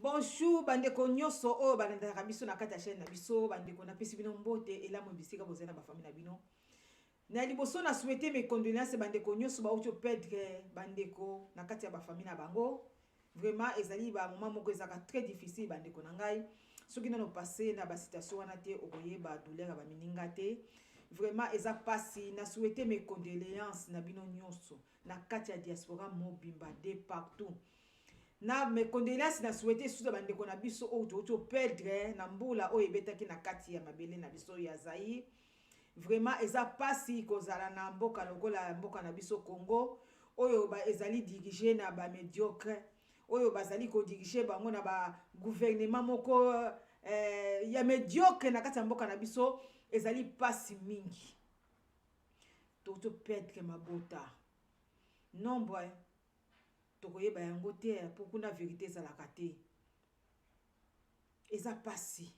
Bonjour bandeko nyonso oyo balandaka biso na kati ya chaîne na biso. Bandeko, napesi bino mbote elamu bisika bozali na bafamille na bino. Na liboso, na souhaite mes condoléances bandeko nyonso bauti koperdre bandeko na kati ya bafamille na bango. Vraiment, ezali bamoment moko ezalaka très difficile. Bandeko na ngai, soki nano passe na basituation wana te, okoyeba douleur ya bamininga te. Vraiment, eza mpasi. Na souhaite mes condoléances na bino nyonso na kati ya diaspora mobimba, de partout. Na mes condoléances na souhaite susu ya bandeko na biso oyo touti koperdre na mbula oyo ebetaki na kati ya mabele na biso ya Zaire. Vraiment, eza mpasi kozala na mboka lokola mboka na biso Congo, oyo ezali dirigé na bamédiocre, oyo bazali kodiriger bango na bagouvernement moko ya médiocre na kati ya mboka na biso. Ezali mpasi mingi. Toperdre mabota, nombre tokoyeba yango te, mpo kuna vérité ezalaka te. Eza mpasi.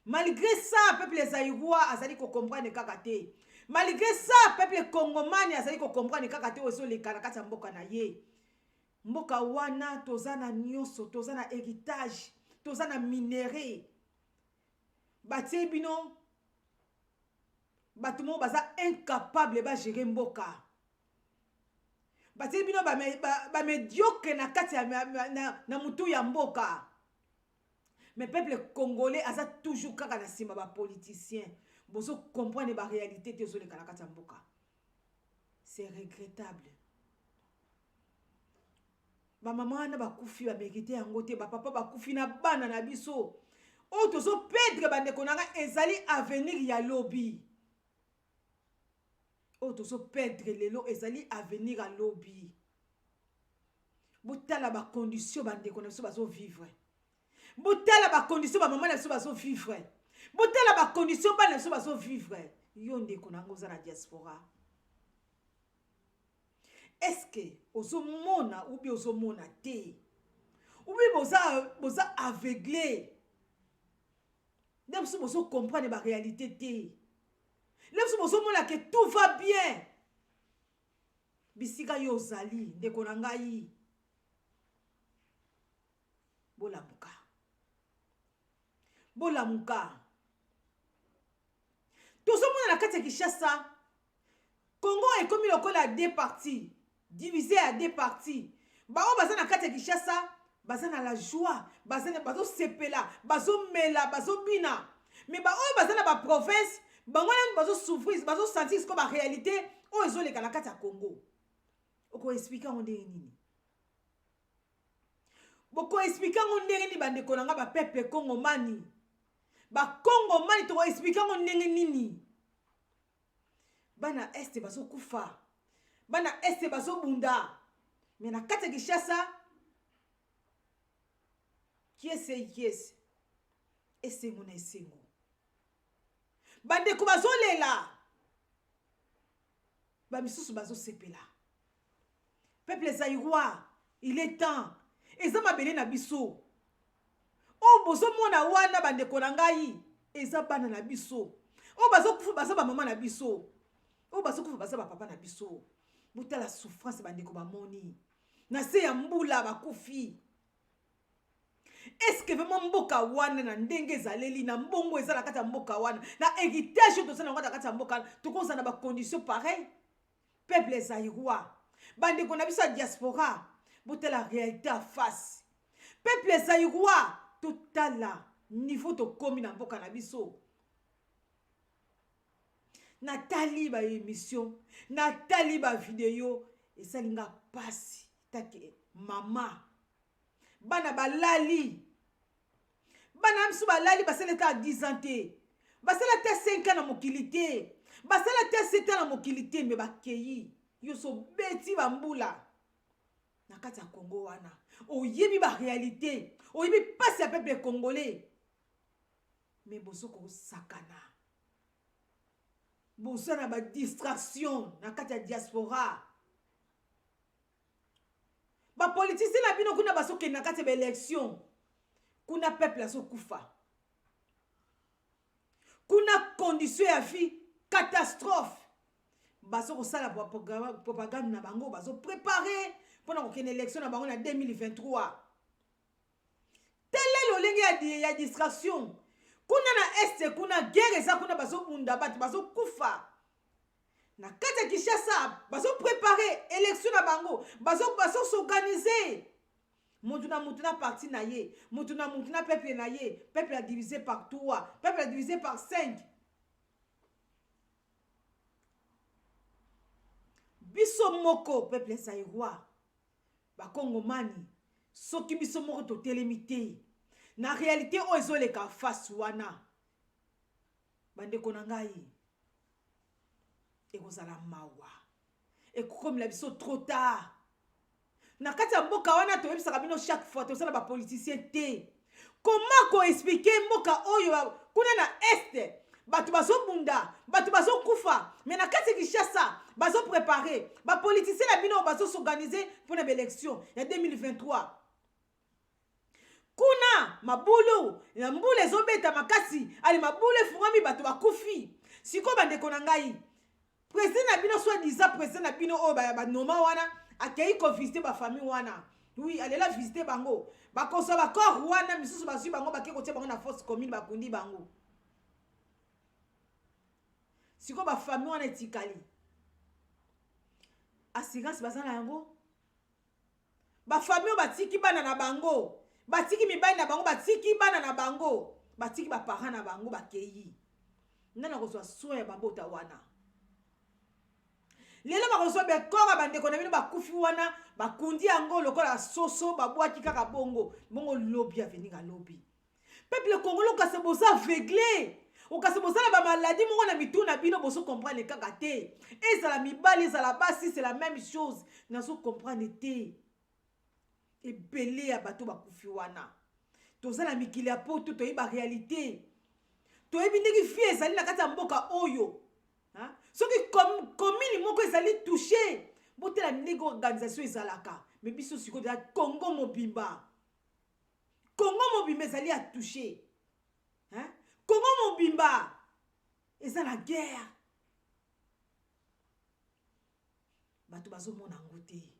Malgré ça, peuple zaïrois azali kocomprendre kaka te. Malgré ça, peuple congomani azali kocomprendre kaka te oyo ezoleka na kati ya mboka na ye. Mboka wana, toza na nyonso, toza na héritage, toza na minerai. Batie bino bato moko baza incapable bagérer mboka. Batie bino bamédiocre ba na kati ya na mutu ya mboka. Mais peuple congolais aza toujours kaka na nsima bapoliticien. Bozocomprendre baréalité te ezoleka na kati ya mboka. C'est regrettable. Bamama wana bakufi, bamérite yango te. Bapapa bakufi na bana na biso oyo tozoperdre. Bandeko na ngai, ezali avenir ya lobi. Oyo tozoperdre lelo ezali avenir ya lobi. Botala bacondition bandeko na biso bazovivre. Botala bacondition bamama na biso bazovivre. Botala bacondition bana na biso bazovivre. Yo ndeko na yango oza na diaspora, est-ce ozomona ubi ozomona te, ubi boza, boza aveugle nde biso bozocomprendre baréalité te, nde biso bozomona ke tout va bien bisika yo ozali? Ndeko na ngai, bolamuka, bolamuka. Tozomona na kati ya Kinshasa, Congo ekomi lokola deux parties, divisé ya deux parties. Bango baza na kati ya Kinshasa, baza na la joie, bazosepela, bazomela, bazobina. Mais baoyo baza na baprovince, bango nani bazosouffrir, bazosentir sikoyo baréalité oyo ezoleka na kati ya Congo. Okoexpliquer yango ndenge nini? Bokoexpliquer yango ndenge nini, bandeko na nga, bapeuple congomani, bakongomani? Tokoexpliquer yango ndenge nini? Bana Est bazokufa, bana Est bazobunda, mais na kati ya Kinshasa, kiese kiese, esengo na esengo. Bandeko bazolela, bamisusu bazosepela. Peuple zaïrois, il est temps. Eza mabele na biso oyo bozomona wana. Bandeko na ngai, eza bana na biso oyo bazokufa, baza bamama na biso oyo bazokufa, baza bapapa na biso. Botala souffrance bandeko bamoni na se ya mbula, bakufi. Est-ce vraiment mboka wana, na ndenge ezaleli, na mbongo eza na kati ya mboka wana, na héritage oyo toza nango na kati ya mboka wana, tokozala na bacondition pareil? Peuple zaïrois, bandeko na biso ya diaspora, botala réalité ya face. Peuple zaïrois, totala niveau tokómi na mboka na biso. Natali baémission, natali bavideo, esali nga mpasi. Take mama, bana balali, bana misu balali, basali ata 10 ans te, basali ata 5 ans na mokili te, basali ata 7 ans na mokili te, mais bakei. Yo so obeti bambula na kati ya Congo wana, oyebi baréalité, oyebi mpasi ya peuple congolais. Mais bozo kosakana, boza na badistraction na kati ya diaspora. Bapoliticien na bino kuna bazokende na kati ya baélection. Kuna peuple azokufa, kuna condition ya vie catastrophe. Bazo kosala propagande na bango, bazoprépare mpona kokende élection na bango na 2023. lolenge ya, ya distraction. Kuna na este kuna guerre eza kuna, bazobunda, bato bazokufa. Na kati ya Kinshasa bazoprépare élection na bango, bazos'organiser, mutu na mutu na parti na ye, mutu na mutu na peuple na ye. Peuple a divisé par 3, peuple a divisé par 5. Biso moko peuple zaïrois, bakongomani, soki biso moko totelemi te na réalité oyo ezoleka face wana, bandeko na ngai, ekozala mawa, ekokomela biso trop tard. Na kati ya mboka wana, toyebisaka bino chaque fois, tozala bapoliticien te. Koma koexpliquer mboka oyo, kuna na este bato bazobunda, bato bazokufa, mais na kati ya Kinshasa bazoprépare, bapoliticien na bino bazos'organiser mpona baélection ya 2023. Kuna mabulu ya mbula ezobeta makasi, ale mabulu efungwami, bato bakufi. Sikoyo, bandeko na ngai, président na bino, soi disant président na bino oyo banoma wana, akei kovisiter bafamille wana. Oui, alela visite bango, bakozwa bacorps wana misusu, bazwi bango, bake kotia bango na fosse commune, bakundi bango. Sikoyo bafamille wana etikali, assurance baza na yango? Bafamille oyo batiki bana na bango, batiki mibali na bango, batiki bana na bango, batiki baparent na bango, bakei nani akozwa soin ya babota wana? Lelo bakozwa bacorps ya bandeko na bino bakufi wana, bakundi yango lokola soso, babwaki kaka bongo bongo. Lobi avenir, alobi peuple congolais, okase boza aveugle, okase boza na bamaladi moko na mitu na bino, bozocomprendre kaka te. Ezala mibali, ezala basi, c'est la même chose. Nazocomprendre te ebele ya bato bakufi wana. Toza na mikili ya poto, toyebi réalité, toyebi ndenge vie ezali na kati ya mboka oyo. Soki commune moko ezali touché, botela ndenge organisation ezalaka. Mais biso sikoyo toza Congo mobimba, Congo mobimba ezali ya touché, Congo mobimba eza na guerre. Bato bazomona yango te,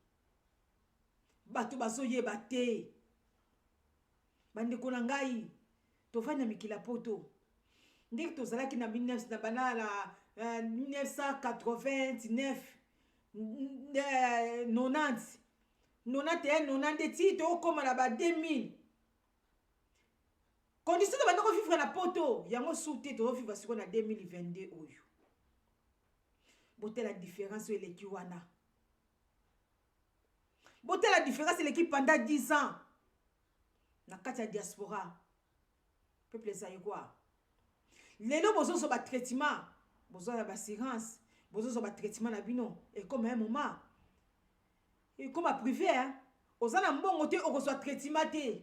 bato bazoyeba te. Bandeko na ngai, tovandi na mikili ya poto, ndenge tozalaki na bana na 1989, 90, 91, 90, ti tokóma na ba 2000, condition tobanda kovivre na poto yango su te. Tozovivre sikoyo na 2022 oyo. Botala différence oyo eleki wana, botala différence eleki pendant 10 ans na kati ya diaspora. Peuple zaïrois, lelo bozozwa batraitement, bozwa na baassurance, bozozwa batraitement na bino. Ekoma un moment ekoma privé, hein? Oza na mbongo te, okozwa traitement te.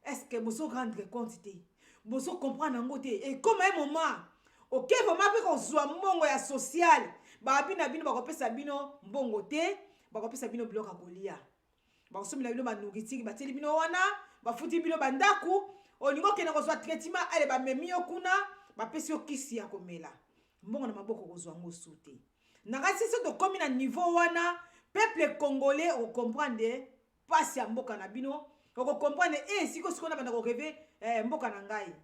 Est ce que bozo rendre compte te? Bozo comprendre yango te? Ekoma un moment oke vraiment mpe kozwa mbongo ya social, babi na bino bakopesa bino mbongo te, bakopesa bino biloko ya kolia, bakosomela bino banourriture, batieli bino wana, bafuti bino bandako. Olingi okende kozwa traitement, ale bamemi yo kuna, bapesi yo kisi ya komela, mbongo na maboko, kozwa yango su te. Nakati so tokómi na niveau wana, peuple congolais, okocomprendre mpasi ya mboka na bino, okocomprendre e sikoyo sikoyo na banda korêver mboka na ngai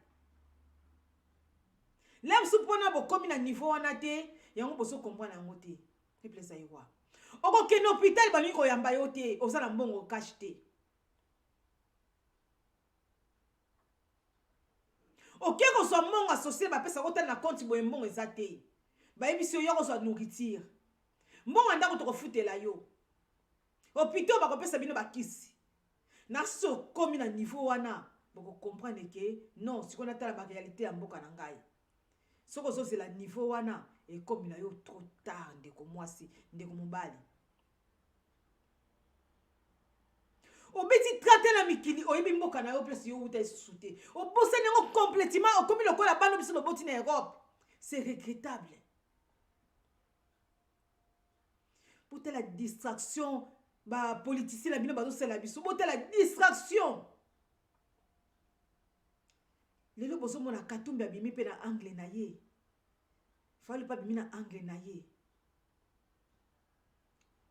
le mosusu. Mpona bokómi na niveau wana te, yango bozocomprendre yango te. Peuple zaïrois, okokende hôpital, balingi koyamba yo te, oza na mbongo cash te. Oke kozwa mbongo associé, bapesaka, otala na compte boye, mbongo eza te. Bayebisi yo, yo kozwa nourriture, mbongo ya ndako tokofutela yo, hôpital bakopesa bino bakisi. Na so okomi na niveau wana, bokocomprendre ke non, sikoyo natala baréalité ya mboka na ngai. Soki ozozela niveau wana, ekomi na yo trop tard. Ndeko mwasi, ndeko mobali, obeti trate na mikili, oyebi mboka na yo place yo wuta lisusu te, obosani yango complètement, okomi lokola bana biso baboti na Europe. C'est regrettable. Botala distraction bapoliticien na bino bazosala biso, botala distraction. Lelo bozomona Katumbi abimi mpe na angle na ye, Fayulu mpe abimi na angle na ye,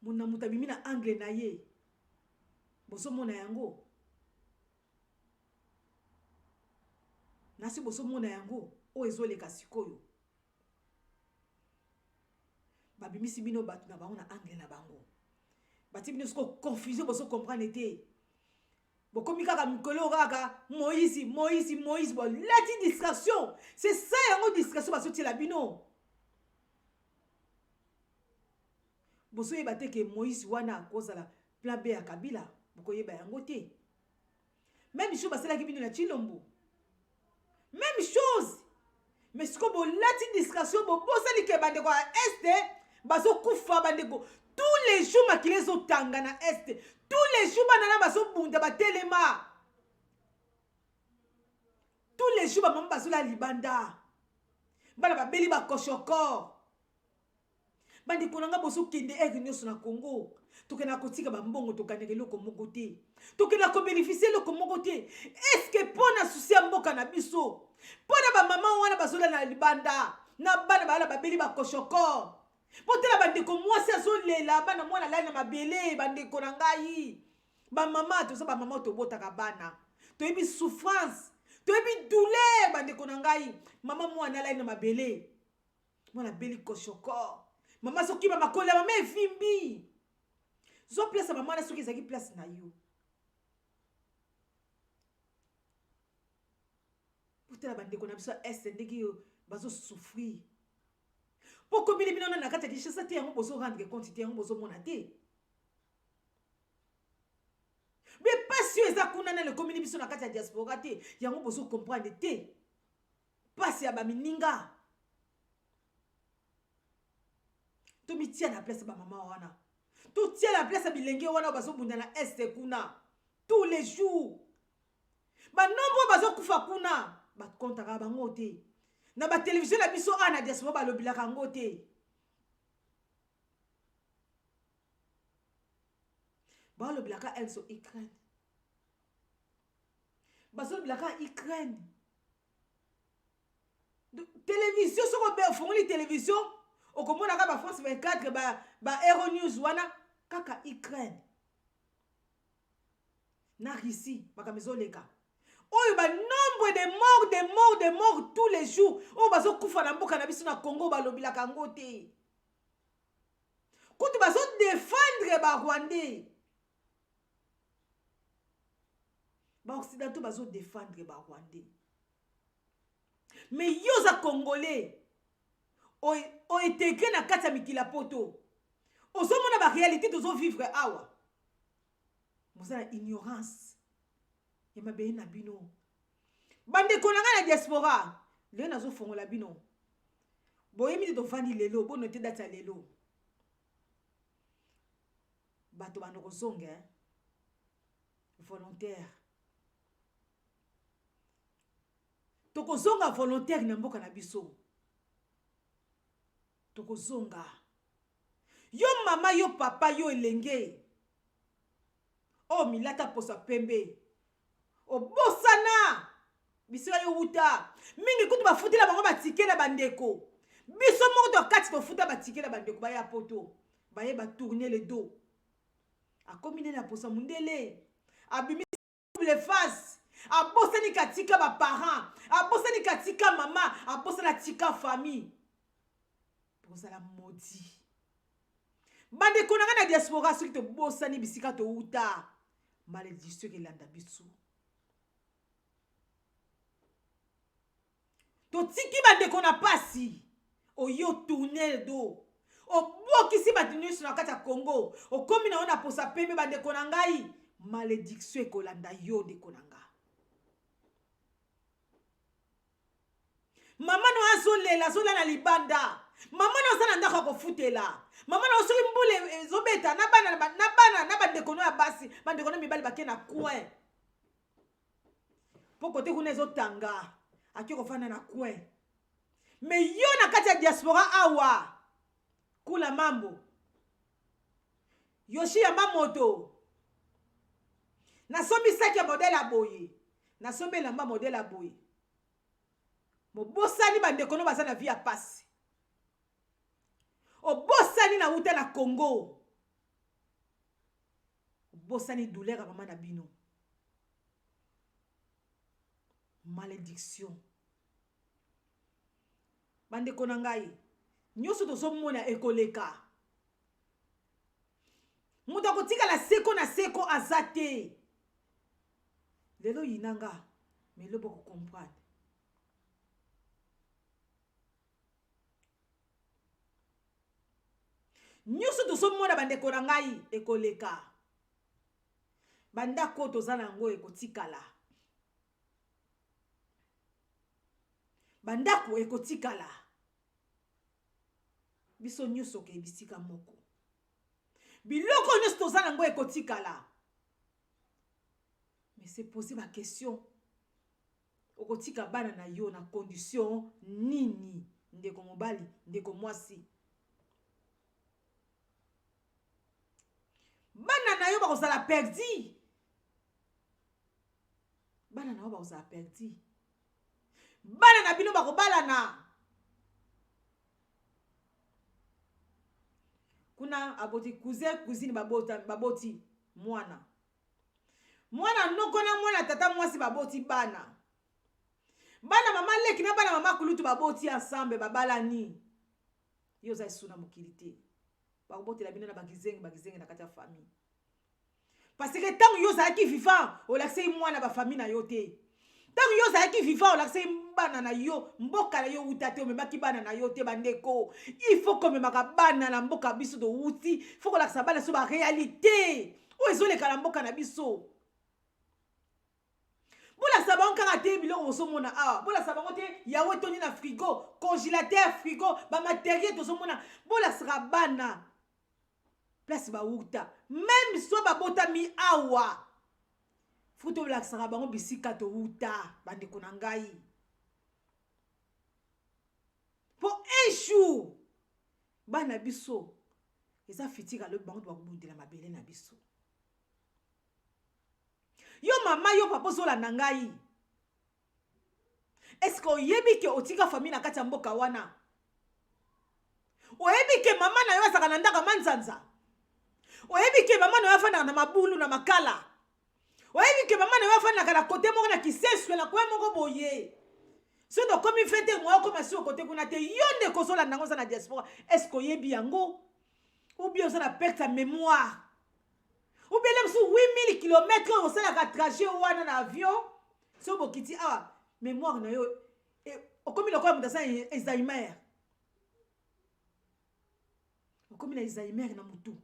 mona moto abimi na angle na ye, bozomona yango. Nasi bozomona yango oyo ezoleka sikoyo. Babimisi bino bato na bango na angle na bango. Batie bino sikoyo confusion, bozo comprendre te. Bokomi kaka mikolo kaka Moïse, Moïse, Moïse, bolati distraction. C'est ça yango distraction bazotiela bino. Bozoyeba te ke Moïse wana akozala plan B ya Kabila, bokoyeba yango te. Même chose basalaki bino na Tshilombo. Même chose. Mais sikoyo bolati distraction, bobosani ke bandeko ya Est bazokufa bandeko. Tous les jours makila ezotanga na Est. Tous les jours bana na bazobunda batelema. Tous les jours bamama bazola libanda. Bana babeli bakoshokor. Bandeko na nga, bozokende ere nyonso na Congo, tokendaka kotika bambongo, tokandaka eloko moko te, tokendaka kobenefisie eloko moko te. Eske mpo na susi ya mboka na biso, mpo na bamama wana bazola na libanda na bana bala babeli bakoshokor, mpo tala bandeko mwasi azolela bana, mwana alali na mabele. Bandeko na ngai bamama, toza bamama, tobotaka bana, toyebi souffrance, toyebi douleur. Bandeko na ngai, mama mwana alali na mabele, mwana abeli koshokor, mama azokima makolo ya mama evimbi. Zwa place ya mama wana soki ezalaki place na yo. Botala bandeko na biso ya Este ndenge bazosouffrir. Mpo komili bino na kati ya Kinshasa te, yango bozo rendre compte te, yango bozomona te. Bepasi oyo eza kuna nano ekomili biso na kati ya diaspora te, yango bozo comprendre te pasi ya bamininga. Tomitia na place ya bamama wana, totia na place ya bilenge wana bazobunda na Este kuna tous les jours. Banombre oyo bazokufa kuna bakontaka bango te na batelevizio na biso awa na diaspora, balobelaka yango te. Balobelaka enso Ukraine, bazolobelaka Ukraine. Télévision, soki ofongoli télévision, okomonaka ba France 24, ba Euro News wana, kaka Ukraine na Russie. Makambo ezoleka oyo, banombre de mort, de mort, de mort tous les jours oyo bazokufa na mboka na biso na Congo, balobelaka yango te. Kutu bazodefendre Barwandais, Baoccidentaux bazodefendre Barwandais. Mais yo oza Congolais, ointegre na kati ya mikili ya poto, ozomona baréalité tozovivre awa. Boza na ignorance ya mabele na bino. Bandeko na ngai na diaspora, lelo nazofongola bino. Boyebi te, tovandi lelo, bonote date ya lelo. Bato bando kozonga volontaire, tokozonga volontaire na mboka na biso, tokozonga. Yo mama, yo papa, yo elenge oyo milata poso ya pembe, obosana bisika yo wuta. Mingi kutu bafutela bango batike na bandeko. Biso moko tokati tofuta batike na bandeko baya poto, baye batourne le dos. Akomi nde na posa mondele, abimi double face, abosani katika baparent, abosani katika mama, abosani atika famille. Bozala maudit, bandeko na ngai na diaspora. Soki tobosani bisika touta, malédiction ekelanda biso. Totiki bandeko na pasi. Oyo tourne dos, obwakisi bato nyonso na kati ya Congo, okomi na yo na posa pembe. Bandeko na ngai, malédiction ekolanda yo. Ndeko na nga, mama no azolela, azola na libanda. Mama no aza na ndako ya kofutela. Mama no, soki mbula ezobeta, na bana, na bana, na bandeko no ya basi, bandeko no mibali bake na coin, mpo kote kuna ezotanga, ake kofanda na coin. Mais yo na kati ya diaspora awa, kula mambo Yoshi yamba moto, nasombi saki ya modele ya boye, nasombi elamba modele ya boye. Mobosani bandeko no baza na vie ya pasi. Obosani na wuta na Congo, obosani douleur ya mama na bino. Malédiction. Bandeko na ngai, nyonso tozomona ekoleka. Moto akotikala seko na seko aza te. Lelo yina nga, mais lobi oko comprendre. Nyonso tozomona bandeko na ngai ekoleka. Bandako oyo toza na yango ekotikala. Bandako ekotikala. Biso nyonso okei bisika moko. Biloko nyonso toza na yango ekotikala. Mais se poser ba question. Okotika bana na yo na condition nini, ndeko mobali, ndeko mwasi? Bana na yo bakozala perdi. Bana na yo bakozala perdi. Bana na bino bakobalana. Kuna aboti cousin, cousine babota, baboti mwana. Mwana noko na mwana tata mwasi baboti bana. Bana mama leki na bana mama kulutu baboti ensemble babalani. Yo oza lisusu na mokili te. Bakobotela bino na bakizengi bakizengi na kati ya famille. Parce que ntango yo ozalaki vivant, olakisaki mwana ba famille na yo te. Ntango yo ozalaki vivant, olakisaki bana na yo, mboka na yo wuta te, omemaki bana na yo te. Bandeko, il faut komemaka bana na mboka biso towuti, il faut kolakisa bana so ba réalité oyo ezoleka na mboka na biso. Bolakisa bango kaka te biloko bozomona awa, bolakisa bango te yawe etondi na frigo, congélateur, frigo, ba matériel tozomona. Bolakisaka bana place bawuta, même so babotami awa, faut tolakisaka bango bisika towuta, bandeko na ngai. Po un jour bana biso eza fitika lobi bango bakobundela mabele na biso. Yo mama, yo papa ozolanda ngai, est-ce que oyebi ke otika famille na kati ya mboka wana? Oyebi ke mama na yo azalaka na ndako ya manzanza? Oyebi ke mama na yo afandaka na mabulu na makala? Oyebi ke mama na yo afandaka na kote moko na kiseswe na coin moko boye? Soki tokomi 20 heures, moya okoma si okote kuna te. Yo ndeko ozolanda yango oza na diaspora, est-ce que oyebi yango? Ou bien oza na perte ya mémoire? Ou bien mosusu 8000 kilomètres oyo osalaka trajet wana na avion, soki bokiti awa mémoire na yo okomi lokola moto aza Alzheimer, okomi na Alzheimer na motu.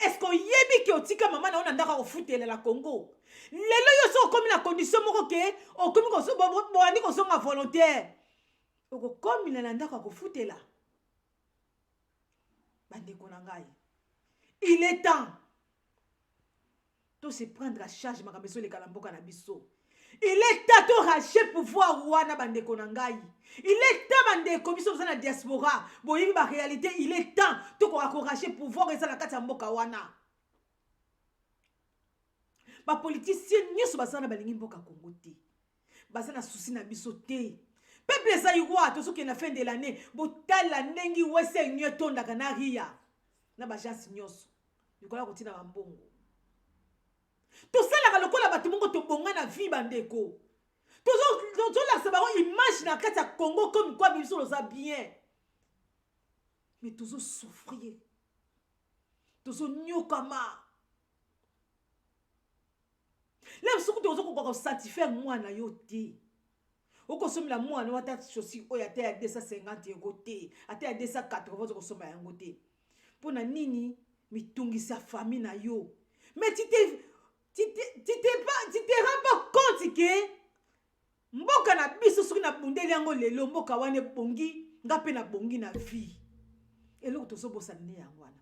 Est-ce que oyebi ke otika mama na yo na ndako ya kofutela na Congo? Lelo yo soki okomi na condition moko ke okomi bobandi kozonga volontaire, okokomina na ndako ya kofutela. Bandeko na ngai, il est temps to se prendre à charge makambo ezoleka na mboka na biso. Il est temps to racher pouvoir wana, bandeko na ngai. Il est temps, bandeko biso toza na diaspora, boyebi ba réalité. Il est temps tokoka koracher pouvoir eza na kati ya mboka wana. Ba politicien nyonso baza na balingi mboka Congo te, baza na souci na biso te. Peuple zaïrois, tozokende na fin de l'année, botala ndenge wese nyo etondaka na ria na ba agence nyonso likolo ya kotina bambongo. Tosalaka lokola bato moko tobonga na vie, bandeko. Tozolakisa bango image na kati ya Congo comme quoi biso toza bien, mais tozosouffrir, tozonyokama. Lelo soki tozokoka kosatisfaire mwana yo te, okosomela mwana yo ata chaussure oyo ata ya 250 euro te, ata ya 280 ozokosomba yango te. Mpona nini? Mitungisa famille na yo. Mais tu te rends pas compte ke mboka na biso soki nabundeli yango lelo, mboka wana ebongi, nga mpe nabongi na vie. Eloko tozobosana nde yango wana.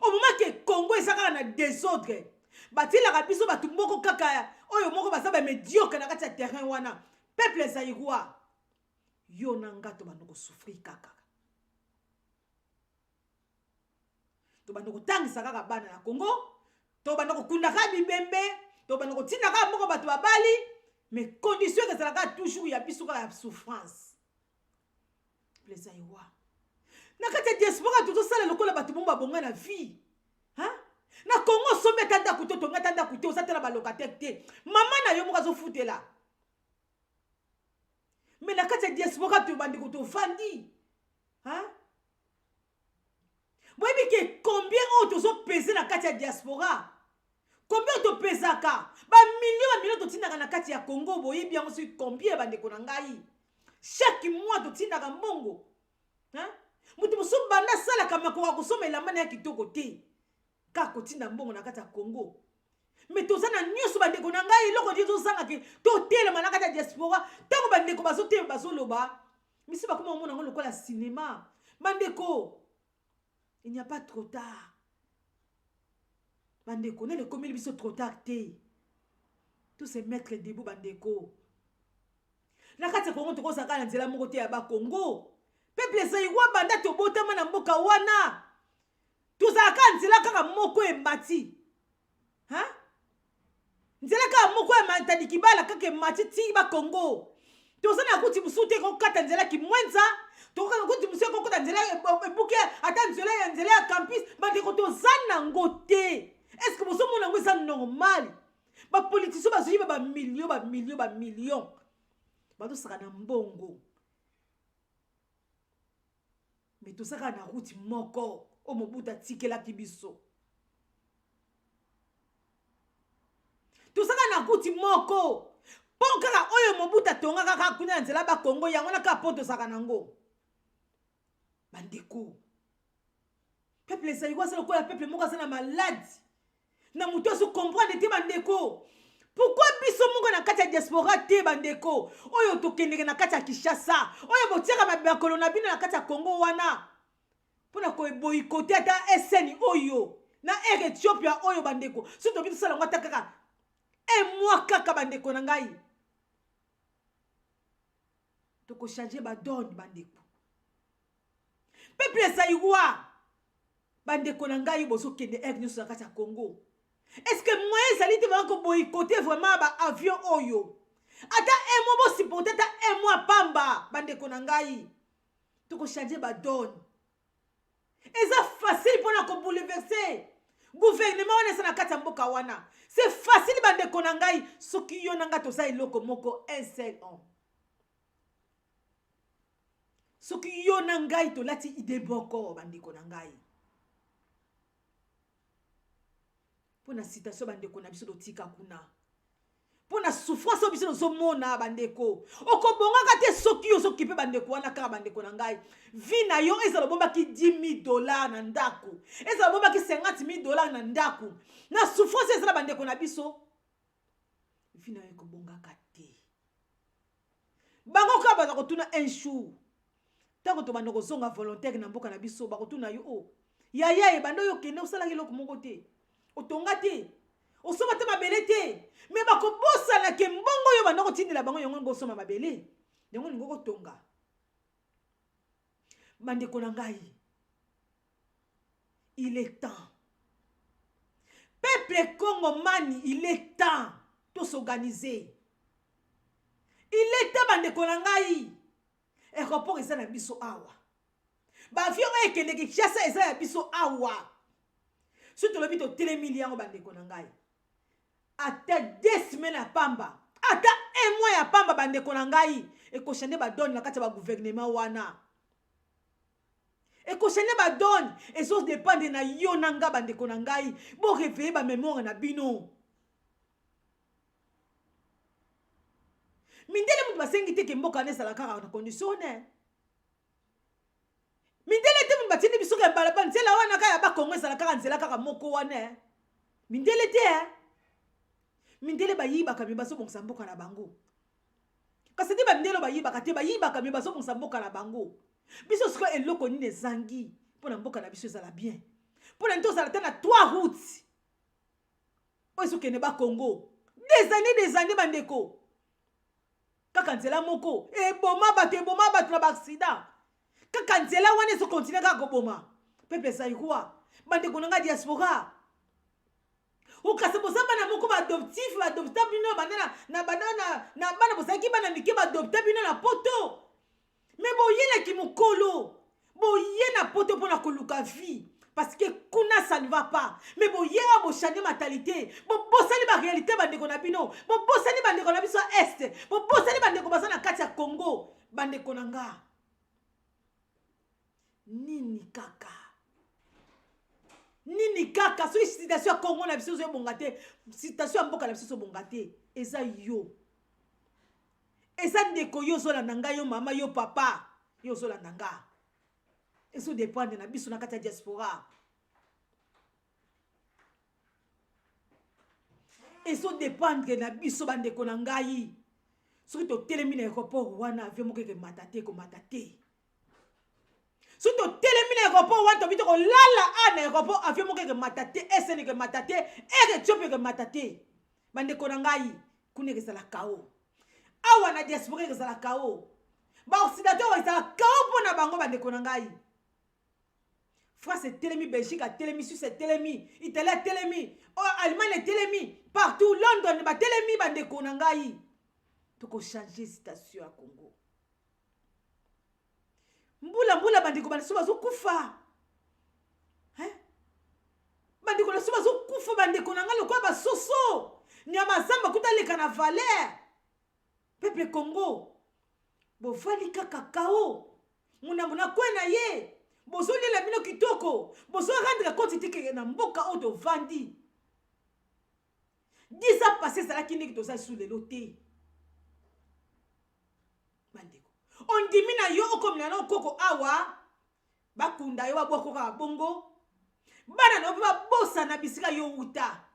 Au moment ke Congo eza kaka na désordre, batielaka biso bato moko kaka oyo moko baza ba médiocre na kati ya terrain wana. Peuple zaïrois, yo na nga tobanda kosouffrir kaka, tobanda kotangisa kaka bana na Congo, tobanda kokunda kaka bibembe, tobanda kotinda kaka moko bato babali, mais condition ezalaka toujours ya biso kaka ya souffrance. Les Zaïrois na kati ya diaspora tozosala lokola bato moko babonga na vie. Hein? Na Congo osombi ata ndako te, otongi ata ndako te, oza te na balocataire te, mama na yo moko azofutela. Mais na kati ya diaspora to bandeko tovandi, hein? Boyebi ke combien oyo tozopese na kati ya diaspora, combien topesaka bamilio, bamilio totindaka na kati ya Congo, boyebi yango soki combien, bandeko na ngai? Chaque mois totindaka mbongo, hein? Moto mosusu banda asalaka makoka kosomba elamba na ya kitoko te, kaka kotinda mbongo na kati ya Congo. Mais toza na nyonso, bandeko na ngai. Eloko nde ezozangake, totelema na kati ya diaspora. Ntango bandeko bazotelema, bazoloba misi, bakoma komona yango lokola cinéma. Bandeko, il n'y a pas trop tard. Bandeko, nani ekomeli biso trop tard te. To se mettre debout, bandeko. Na kati ya Kongo tokozala kaka na nzela moko te ya Bakongo. Peuple zaïrois, banda tobotama na mboka wana, tozalaka nzela kaka moko emati, ha? Nzela kaka moko ya Matadi Kibala kaka emati ti Bakongo. Toza na kuti mosusu te ekokata nzela Kimwenza, tokokaka kuti mosusu ekokota nzela ebuke, ata nzela ya nzela ya campus. Bandeko, toza nango te. Est ce que bozomona yango eza normal? Bapoliticien bazoyiba bamillion, bamillion, bamillion, bazosaka na mbongo, mais toza kaka na route moko oyo Mobutu atikelaki biso. Toza kaka na route moko mpo kaka oyo Mobutu atongaka kaka kuna na nzela Bakongo, yango na kaka mpo tozalaka nango. Bandeko, peuple ezali aza lokola peuple moko aza na maladi na moto, azocomprendre te. Bandeko, pourquoi biso moko na kati ya diaspora te? Bandeko oyo tokendeke na kati ya Kinshasa, oyo botiaka makolo na bino na kati ya Congo wana mpona koboycotter ata SN oyo na Air Ethiopia oyo. Bandeko, soki tobi tosala yango ata kaka un mois kaka, bandeko na ngai, tokochange badonne. Bandeko, peuple zaïrois, bandeko na ngai, bozokende aire nyonso na kati ya Congo, est ce que moyen ezali te baka koboycotter vraiment baavion oyo ata un mois? Bosupporte ata un mois pamba, bandeko na ngai, tokochange badonne. Eza facile mpona kobouleverser gouvernement wana eza na kati ya mboka wana. C'est facile, bandeko na ngai, soki yo na ngai toza eloko moko, un seul homme. Soki yo na ngai tolati idée moko, bandeko na ngai, mpo na situation bandeko na biso totika kuna, mpo na souffrance oyo biso tozomona, bandeko, okobongaka te soki ozokipe bandeko wana kaka. Bandeko na ngai, vie na yo, ezala obombaki 10 000 $ na ndako, ezala obombaki 50 000 $ na ndako, na souffrance ezala bandeko na biso, vie na yo ekobongaka te. Bango kaka baza kotuna. Un jour, ntango tobanda kozonga volontaire na mboka na biso, bakotuna yo: o yaya, ebanda oyo okende, osalaki eloko moko te, otonga te, osomba te mabele te. Mais bakobosana ke mbongo oyo banda kotindela bango, yango bosomba mabele, yango olingi kotonga. Bandeko na ngai, il est temps, peuple congomani, il est temps tos'organiser. Il est temps, bandeko na ngai. Aéroport eza na biso awa, baavion oyo ekendeke Kinshasa eza ya biso awa. Soki tolobi totelemili yango, bandeko na ngai, ata 2 semaines ya pamba, ata un mois ya pamba, bandeko na ngai, ekochange badonne na kati ya bagouvernement wana, ekochange badonne. Ezodépendre na yo na nga. Bandeko na ngai, boréveiller bamémoire na bino. Mindele moto basengi te ke mboka wana ezala kaka na condition ne. Mindele te moto batindi biso ke balaba nzela wana kaka ya Bakongo ezala kaka nzela kaka moko wana. Mindele te. Mindele bayibaka, mais bazobongisa mboka na bango. Kasi te, bandele bayibaka te, bayibaka, mais bazobongisa mboka na bango. Biso sikoyo, eloko nini ezangi mpo na mboka na biso ezala bien? Mpo na nini tozala te na trois routes oyo ezokende Bakongo des années, des années? Bandeko, kaka nzela moko eboma bato, eboma bato na baaccident. Kaka nzela wana ezocontinuer kaka koboma peuple zaïrois. Bandeko na ngai diaspora, okasi boza bana moko baadoptif, baadopta bino banda na banda na bana, bozalaki bana mike, baadopta bino na poto. Mais boyenaki mokolo boye na poto mpona koluka vie. Parce que kuna ça ne va pas. Mais boye awa bochange mentalité, bobosani baréalité bandeko na bino, bobosani bandeko na biso ya est, bobosani bandeko baza na kati ya Congo. Bandeko na nga, nini kaka, nini kaka soki situation ya Congo na biso ezobonga te, situation ya mboka na biso ezobonga te, eza yo, eza ndeko yo ozolanda ngai, yo mama, yo papa, yo ozolanda nga, ezodépendre na biso na kati ya diaspora, ezodépendre na biso bandeko na ngai. Soki totelemi na aéroport wana, avion moko ekemata te, ekomata te. Soki totelemi na aéroport wana, tobi tokolala a na aéroport, avion moko ekemata te, SN ekemata te, Air Ethiopie ekemata te. Bandeko na ngai, kuna ekezala kao, awa na diaspora ekezala kao, baoccidentaux ezala kao mpo na bango. Bandeko na ngai, France etelemi, Belgique atelemi, Suisse etelemi, Italie atelemi, Allemagne etelemi, partout, London batelemi. Bandeko na ngai, tokochange situation ya Congo mbula mbula. Bandeko banaso bazokufa, bandeko na biso bazokufa. Bandeko na ngai, lokola basoso, nyama zamba kuta aleka na valeur. Peuple Congo, bovali kaka kao, munambo na kwe na ye, bozoliela bino kitoko, bozorendre compte te ke na mboka oyo tovandi, 10 ans passé ezalaki ndenge toza lisusu lelo te. Bandeko, ondimi na yo okomela na okoko awa, bakunda yo, babwako kaka bongo, bana na yo mpe babosana bisika yo wuta,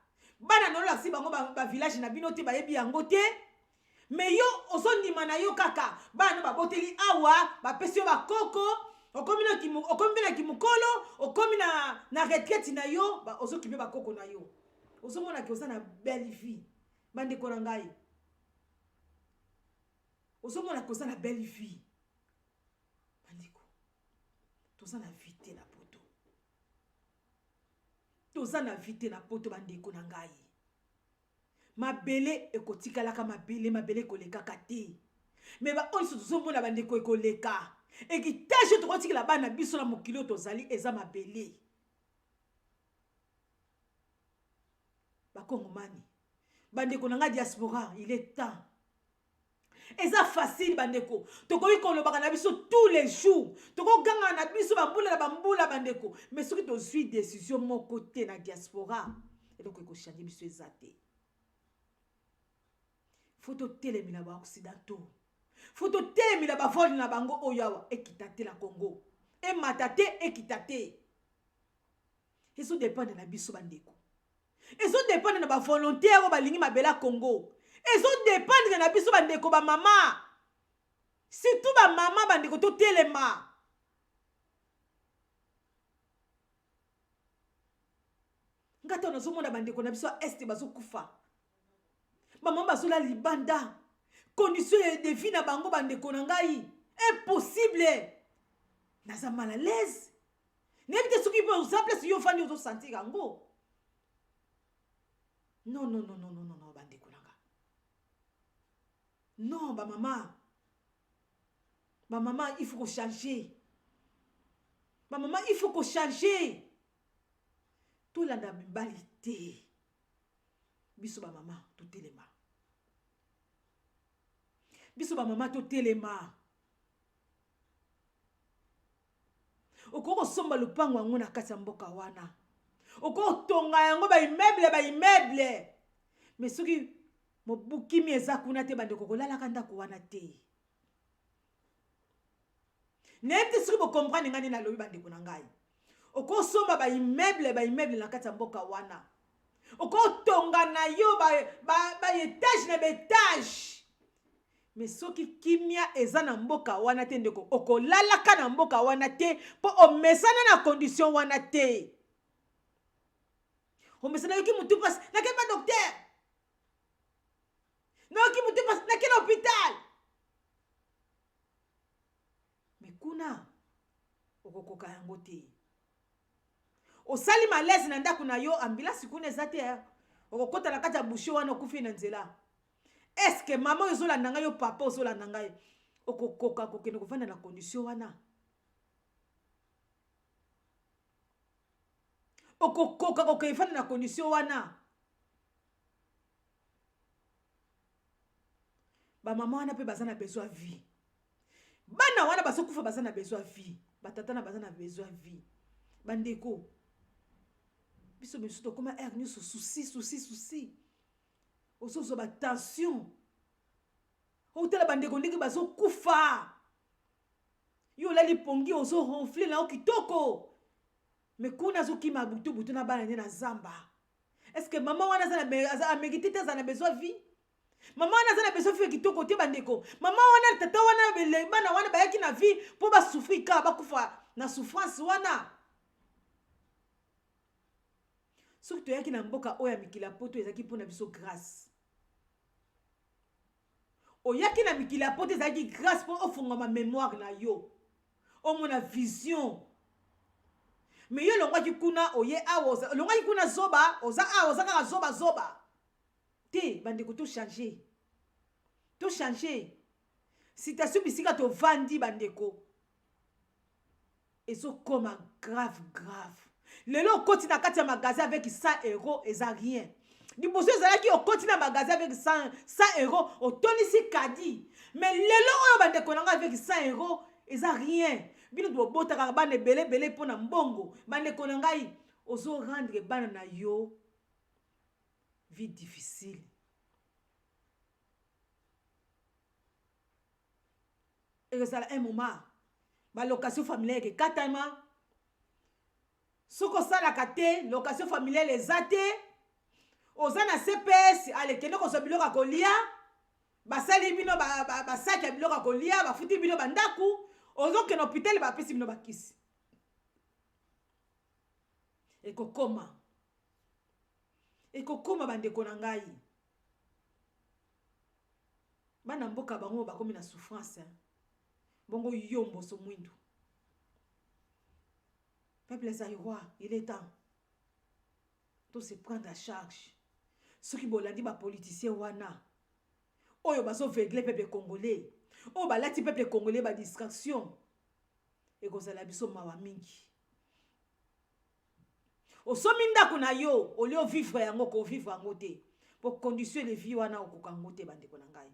bana na yo olakisi bango bavillage na bino te, bayebi yango te. Me yo ozondima na yo kaka bana no baboteli awa, bapesi yo bakoko, okomi mpe na kimokolo, okomi na retraite na yo, ozokipe bakoko na yo, ozomonaki oza na belle vie. Bandeko na ngai, ozomonaki oza na belle vie. Bandeko, toza na vie te na poto, toza na vie te na poto. Bandeko na ngai, mabele ekotikalaka mabele, mabele ekolekaka te. Me baoyo nyonso tozomona, bandeko, ekoleka. Héritage oyo tokotikela bana biso na mokili oyo tozali eza mabele. Bakongomani, bandeko na ngai diaspora, il est temps. Eza facile, bandeko, tokoki kolobaka na biso tous les jours, tokogangaka na biso bambula na bambula, bandeko, mais soki tozwi décision moko te na diaspora, eloko ekochange biso eza te. Faut totelemela baoccidentaux, faut totelemela bavol na bango oyo awa ekita te na Congo, emata te, ekita te. Ezodépendre na biso, bandeko, ezodépendre na bavolontaire oyo balingi mabele ya Congo, ezodépendre na biso, bandeko, bamama, surtout bamama. Bandeko, totelema. Nga ntango nazomona bandeko na biso ya est bazokufa, bamama bazolala libanda, condition de vie na bango, bandeko na ngai, impossible, naza mal à l'aise. Nayebi te soki mpe oza place yo ofandi, ozosentir yango. Non, non, non, non, non, non, non, bandeko na nga, non. Bamama, bamama, il faut kochanger. Bamama, il faut kochanger. Tolanda mibali te. Biso bamama totelema, biso bamama totelema. Okoki kosomba lopango yango na kati ya mboka wana, okoki kotonga yango baimmeuble, baimmeuble, mais soki mobukimi eza kuna te, bandeko, kolalaka ndako wana te. Nayebi te soki bocomprendre ngai nde nalobi. Bandeko na ngai, okosomba baimmeuble, baimmeuble na kati ya mboka wana, okotonga na yo baétage na baétage, mais soki kimia eza na mboka wana te, ndeko, okolalaka na mboka wana te, mpo omesana na condition wana te. Omesana, yoki motu mpasi, nakei pa docteur, nayoki motu mpasi, nakei na hôpital, mais kuna okokoka yango te. Osali malaise na ndako na yo, ambulance kuna eza te, okokɔta na kati ya bouchon wana, okufi na nzela. Est-ce mama oyo ozolanda ngai, yo papa ozolanda ngai, okokoka kokende kovanda na condition wana? Okokoka kokende fanda na condition wana? Bamama wana mpe baza na besoin vie. Bana wana bazokufa baza na besoin vie. Batata na baza na besoin vie. Bandeko, biso biso tokoma heure nyonso souci, souci, souci. Ozozwa ba tension. Otala bandeko ndenge bazokufa. Yo olali pongi ozo ronfler na yo kitoko. Mais kuna azokima butu butu na bana nde na zamba. Est-ce que maman wana aza na aza amérité te aza na besoin vie? Maman wana aza na besoin vie kitoko te bandeko. Maman wana tata wana bana wana bayaki na vie po ba souffrir ka bakufa na souffrance wana. Soki toyaki na mboka oyo ya mikili ya poto ezalaki mpo na biso grâce. Oyaki na mikili ya poto ezalaki grâce mpo ofungwama mémoire na yo. Omona vision. Mais yo olongwaki kuna oye awa, olongwaki kuna zoba, oza awa oza kaka zoba zoba. Te bandeko to changer. To changer. Situation bisika tovandi bandeko. Ezokoma grave grave. Lelo okoti na kati ya magasin avec 100 euros eza rien. Liboso ezalaki okoti na magasin avec 100 euros otondisi kadi. Mais lelo oyo bandeko na nga avec 100 euros eza rien. Bino bobotaka bana ebele ebele mpo na mbongo. Bandeko na ngai ozo rendre bana na yo vie difficile. Ekozala un moment ba location familiale ekekatama. Soki osalaka te location familiale eza te, oza na CPS, ale kende kozwa biloko ya kolia, basali bino basaki ya biloko ya kolia, bafuti bino bandaku, ozokende hôpital bapesi bino bakisi. Ekokoma, ekokoma bandeko na ngai. Bana mboka bango bakomi na souffrance, hein? Bongo yo mboso mwindu. Peuple zaïrois, il est temps to se prendre à charge. Soki bolandi ba politiciens wana oyo bazo vegle peuple congolais, oyo balati peuple congolais ba distraction, ekozala biso mawa mingi. Osomi ndako na yo, au lieu vivre yango, ko vivre yango te. Po condition de vie wana okoka yango te bandeko na ngai.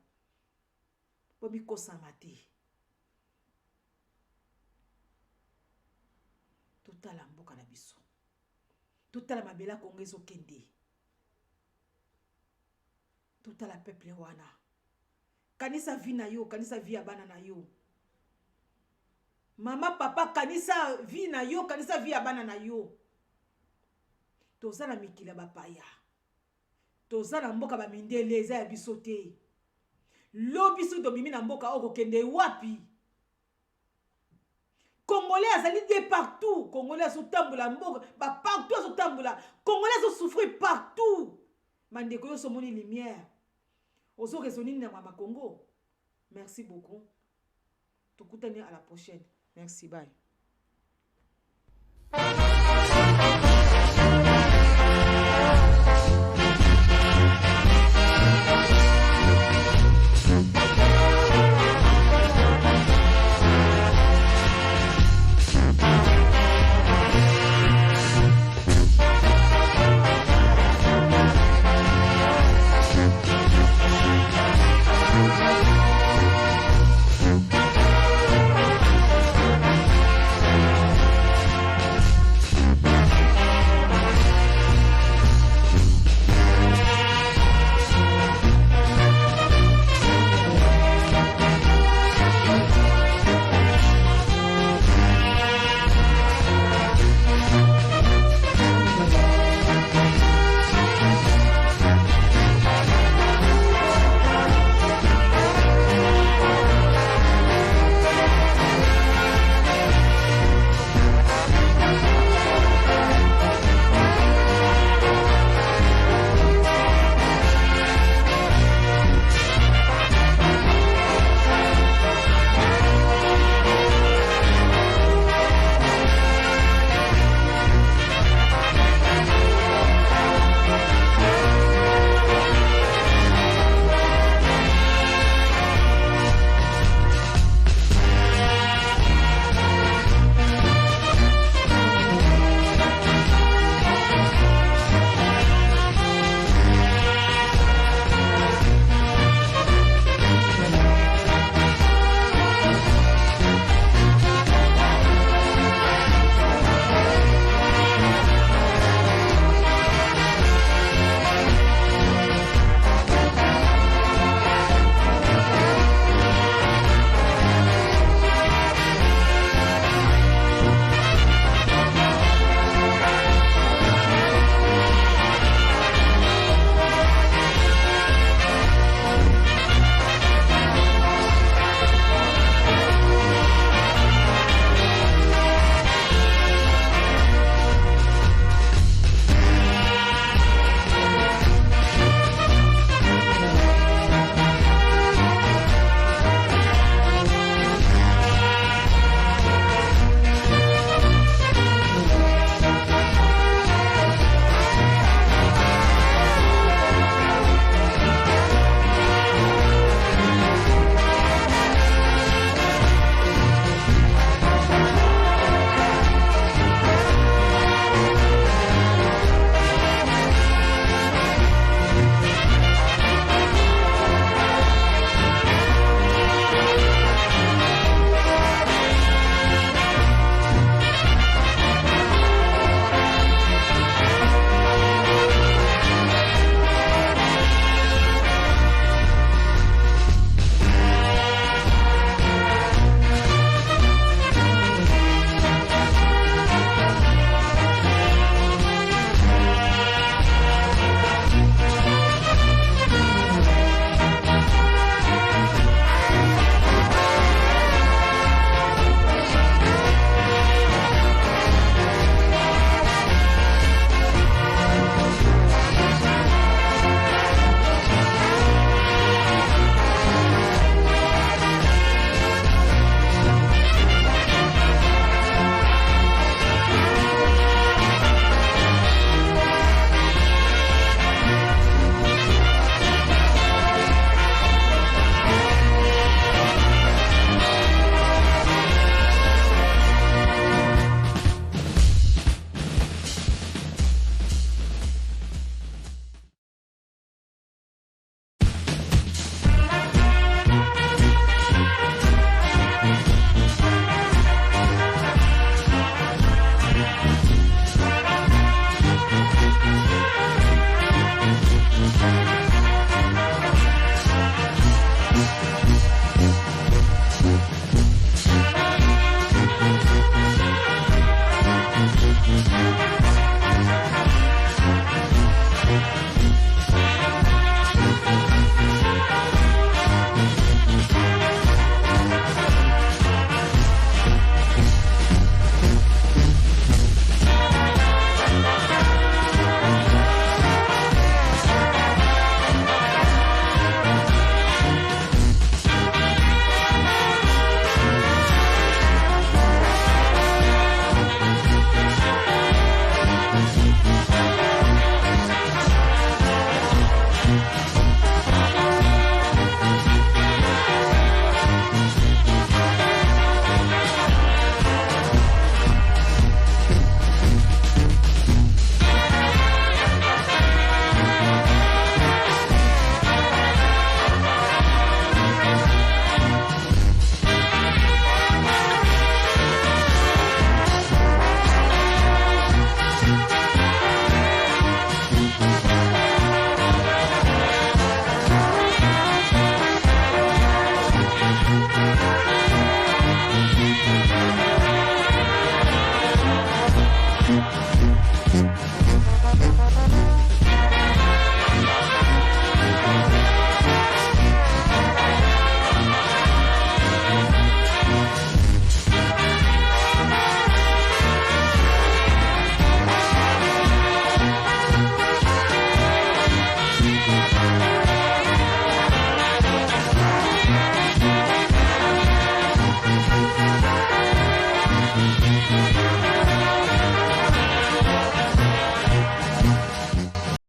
Po mikosama te. Totala mboka na biso. Totala mabele ya Congo ezokende. Totala peuple wana. Kanisa vie na yo, kanisa vie ya bana na yo. Mama, papa, kanisa vie na yo, kanisa vie ya bana na yo. Toza na mikili ya bapaya. Toza na mboka ba mindele, eza ya biso te. Lobi soki tobimi na mboka oyo kokende wapi? Congolais azali de partout. Congolais azotambola mboka, ba partout azotambola. Congolais azo souffrir partout. Bandeko yo somoni lumière. Ozo raisonner na mama Congo. Merci beaucoup. Tukutani à la prochaine. Merci, bye.